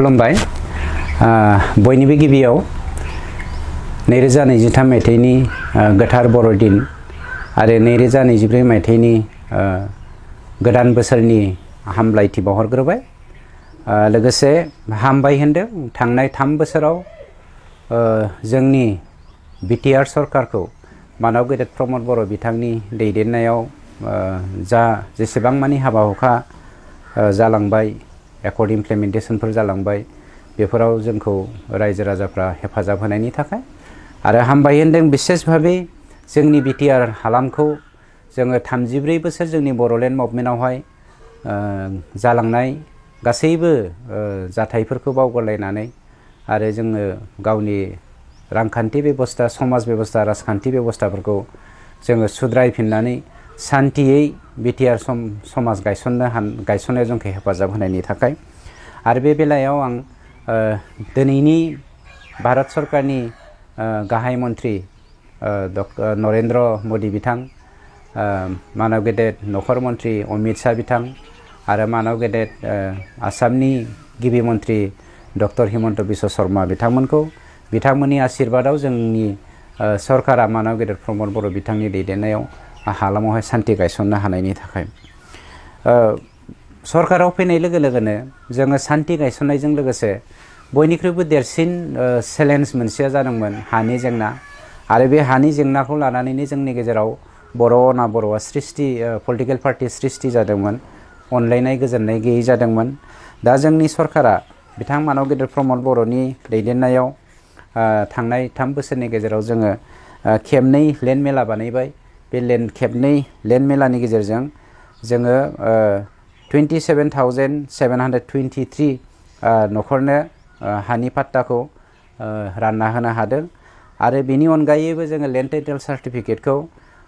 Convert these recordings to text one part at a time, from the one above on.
खुलुमबाय बयनिबो गिबियाव 2023 मायथाइनि गोथार बर'दिन आरो 2024 मायथाइनि गोदान बोसोरनि हामलायथि बावहरग्रोबाय लोगोसे हामबाय होनदों थांनाय 3 बोसोराव जोंनि बिटिआर सरकारखौ मानव गेदेर प्रमद बर' बिथांनि दैदेननायाव जेसेबां मानि हाबा हुखा जालांबाय एकर्ड इमप्लिमेन्टेशनफोर जालांबाय बेफोराव जोंखौ रायजो राजाफ्रा हेफाजाब होनायनि थाखाय आरो हामबाय होनदों विशेष भाबै जोंनि बिटिआर हालामखौ जोङो 34 बोसोर जोंनि बर'लेण्ड मुभमेन्टआवहाय जालांनाय गासैबो जाथायफोरखौ बावगारलायनानै आरो जोङो गावनि रांखान्थि बेबस्था समाज बेबस्था राजखान्थि बेबस्थाफोरखौ जोङो सुद्रायफिननानै शान्तियै बिटिआर समाज गायसननायाव जोंखौ हेफाजाब होनायनि थाखाय आरो बे बेलायाव आं दिनैनि भारत सरकारनि गाहाय मन्त्रि डक्टर नरेन्द्र मोदी बिथां मानव गेदेर नखर मन्त्रि अमित शाह बिथां आरो मानव गेदेर आसामनि गिबि मन्त्रि डक्टर हिमन्त बिश्व शर्मा बिथांमोननि आशीर्बादाव जोंनि सरकारा मानव गेदेर प्रमद बर' बिथांनि दैदेननायाव हालामावहाय शान्ति गायसननो हानायनि थाखाय सरकाराव फैनाय लोगो लोगोनो जोङो शान्ति गायसननायजों लोगोसे बयनिख्रुइबो देरसिन चेलेन्ज मोनसेया जादोंमोन हानि जेंना आरो बे हानि जेंनाखौ लानानैनो जोंनि गेजेराव बर' अना बर'आ पलिटिकेल पार्टि सृष्टि जादोंमोन अनलायनाय गोजोननाय गैयै जादोंमोन दा जोंनि सरकारा बिथां मानव गेदेर प्रमद बर'नि दैदेननायाव थांनाय 3 बोसोरनि गेजेराव जोङो खेबनै लेन्ड मेला बानायबाय बे खेबनै लेन्ड मेलानि गेजेरजों जोङो 27,723 न'खरनो हानि पाट्टाखौ रानना होनो हादों आरो बेनि अनगायैबो जोङो लेन्ड टाइटेल सार्टिफिकेटखौ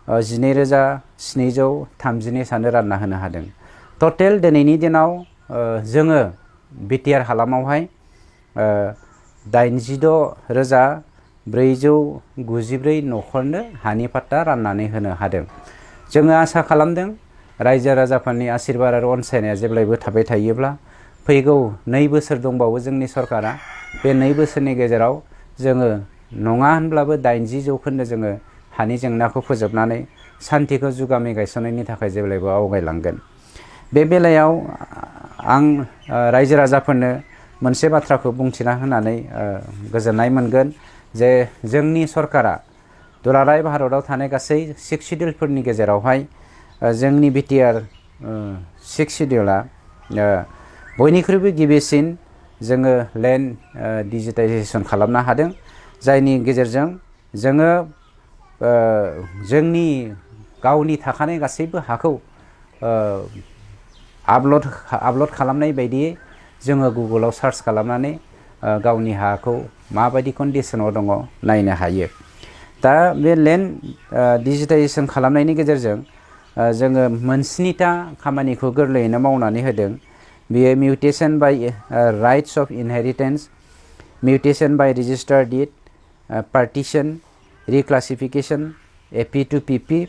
12,732 सानो रानना होनो हादों टटेल दिनैनि दिनाव जोङो बिटिआर हालामावहाय 86,494 न'खरनो हानि पाट्टा राननानै होनो हादों जोङो आसा खालामदों रायजो राजाफोरनि आशीर्बाद आरो अनसायनाया जेब्लायबो थाबाय थायोब्ला फैगौ 2 बोसोर दंबावो जोंनि सरकारा बे 2 बोसोरनि गेजेराव जोङो नङा होनब्लाबो 80% जोङो हानि जेंनाखौ फोजोबनानै शान्तिखौ जुगामि गायसननायनि थाखाय जेब्लायबो आवगायलांगोन बे बेलायाव आं रायजो राजाफोरनो मोनसे बाथ्राखौ बुंथिना होनानै गोजोननाय मोनगोन जे जोंनि सरकारा दुलाराय भारतआव थानाय गासै 6 शिड्युलफोरनि गेजेरावहाय जोंनि बिटिआर 6 शिड्युला बयनिख्रुइबो गिबिसिन जोङो लेन्ड डिजिटाइजेसन खालामनो हादों जायनि गेजेरजों जोङो जोंनि गावनि थाखानाय गासैबो हाखौ आपल'ड खालामनाय बायदियै जोङो गुगोलाव सार्च खालामनानै गावनि हाखौ माबायदि कन्डिशनाव दङ नायनो हायो दा बे लेन्ड डिजिटाइजेसन खालामनायनि गेजेरजों जोङो 7टा खामानिखौ गोरलैयैनो मावनानै होदों बेयो mutation by rights of inheritance mutation by registrar deed partition reclassification AP to PP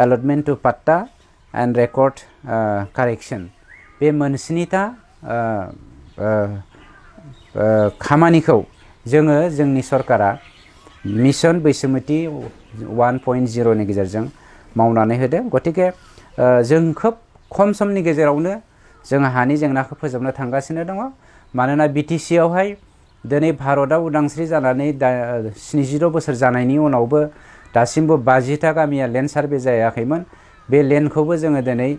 allotment to patta and record correction बे 7टा खामानिखौ जोङो जोंनि सरकारा मिशन बैसोमुथि 1.0 नि गेजेरजों मावनानै होदों गतिके जों खोब खम समनि गेजेरावनो जोङो हानि जेंनाखौ फोजोबनो थांगासिनो दङ मानोना बिटिसि आवहाय दिनै भारतआव उदांस्रि जानानै 76 बोसोर जानायनि उनावबो दासिमबो 50टा गामिया लेन्ड सार्भे जायाखैमोन बे लेन्डखौबो जोङो दिनै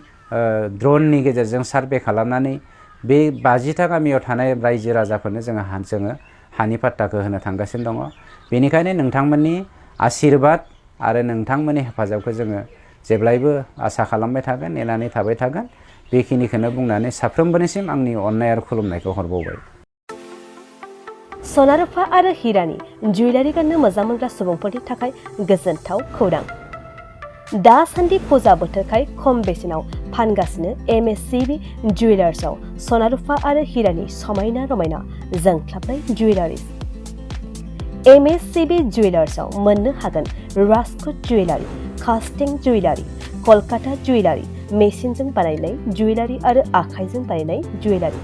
ड्रननि गेजेरजों सार्भे खालामनानै बे 50टा गामियाव थानाय रायजो राजाफोरनो जोङो हानि पाट्टाखौ होनो थांगासिनो दङ बेनिखायनो नोंथांमोननि आशीर्बाद आरो नोंथांमोननि हेफाजाबखौ जोङो जेब्लायबो आसा खालामबाय थागोन नेनानै थाबाय थागोन बेखिनिखौनो बुंनानै साफ्रोमबोनिसिम आंनि अननाय आरो खुलुमनायखौ हरबावबाय सना रुफा आरो हिरानि जुवेलारि गाननो मोजां मोनग्रा सुबुंफोरनि थाखाय गोजोनथाव खौरां दासान्दि फुजा बोथोरखाय खम बेसेनाव फानगासिनो MSCB जुवेलार्सआव सना रुफा आरो हिरानि समायना रमायना जोंख्लाबनाय जुवेलारिज MSCB जुवेलार्सआव मोननो हागोन राजकोट जुवेलारि कास्टिं जुवेलारि कलकाता जुवेलारि मेसिनजों बानायनाय जुवेलारि आरो आखाइजों बानायनाय जुवेलारि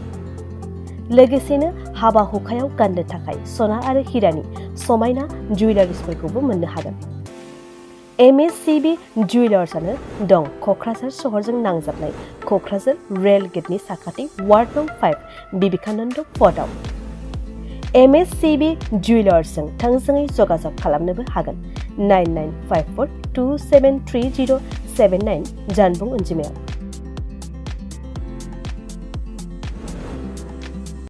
लोगोसेनो हाबा हुखायाव गाननो थाखाय सना आरो हिरानि समायना जुवेलारिसफोरखौबो मोननो हागोन। MSCB जुवेलार्सआनो दं क'क्राझार सहरजों नांजाबनाय क'क्राझार रेल गेटनि साखाथि वार्ड नं 5 बिबेकानन्द पथआव। MSCB जुवेलार्सजों थोंजोङै जगाजग खालामनोबो हागोन 9954273079 जानबुं अनजिमायाव।